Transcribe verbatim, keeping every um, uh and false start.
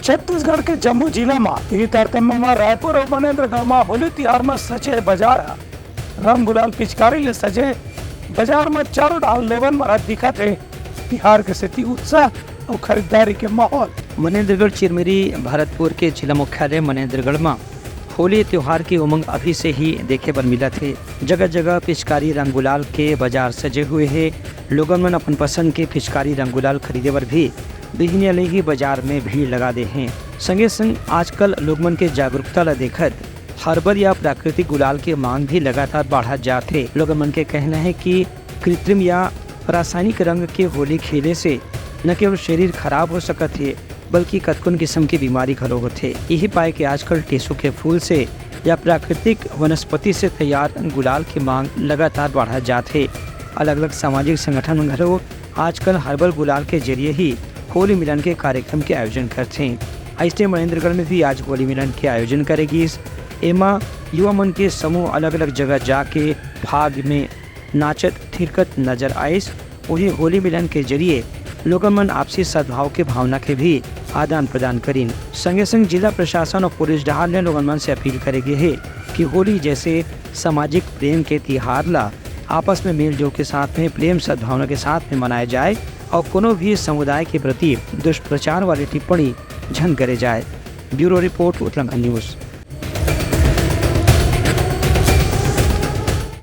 छत्तीसगढ़ के जम्मो जिला म इही तारतम्य म रायपुर अउ मनेन्द्रगढ़ म होली तिहार म सजे बाजार ह रंग गुलाल पिचकारी ले सजे। बाजार म चारों डाहर लोगन मन ह दिखत हे तिहार के सेती उत्साह अउ खरीदारी के माहौल। मनेन्द्रगढ़ चिरमिरी भरतपुर के जिला मुख्यालय मनेन्द्रगढ़ म होली त्योहार के उमंग अभी से ही देखे बर मिलत हे। जगह-जगह पिचकारी रंग गुलाल के बाजार सजे हुए हे। लोगन मन अपन पसंद के पिचकारी रंग गुलाल खरीदे बर भी बिहनिया ले ही बाजार में भीड़ लगा दे हे। संगे संग आजकल लोग मन के जागरूकता ला देखत हर्बल या प्राकृतिक गुलाल के मांग भी लगातार बढ़त जात हे। लोगन मन के कहना हे कि कृत्रिम या रासायनिक रंग के होली खेले से न केवल शरीर खराब हो सकत हे, बल्कि कतकोन किस्म के बीमारी घलो होथे। यही पाए के आजकल टेसू के फूल से या प्राकृतिक वनस्पति से तैयार गुलाल के मांग लगातार बढ़त जात हे। अलग-अलग सामाजिक संगठन मन घलो आजकल हर्बल गुलाल के जरिए ही होली मिलन के कार्यक्रम के आयोजन करथे। अइसने मनेन्द्रगढ़ में भी आज होली मिलन के आयोजन करे गिस। एमा युवा मन के समूह अलग-अलग जगह जाके फाग में नाचत थिरकत नजर आइस। उही होली मिलन के जरिए लोगन मन आपसी सद्भाव के भावना के भी आदान प्रदान करिन। संगे संग जिला प्रशासन अउ पुलिस डहार ले लोगन मन से अपील करे गे हे कि होली जैसे सामाजिक प्रेम के तिहार ला आपस में मेलजोल के साथ में प्रेम सद्भावना के साथ में मनाए जाए अउ कोनो भी समुदाय के प्रति दुष्प्रचार वाली टिप्पणी झन करे जाए। Bureau report, Uttarakhand news.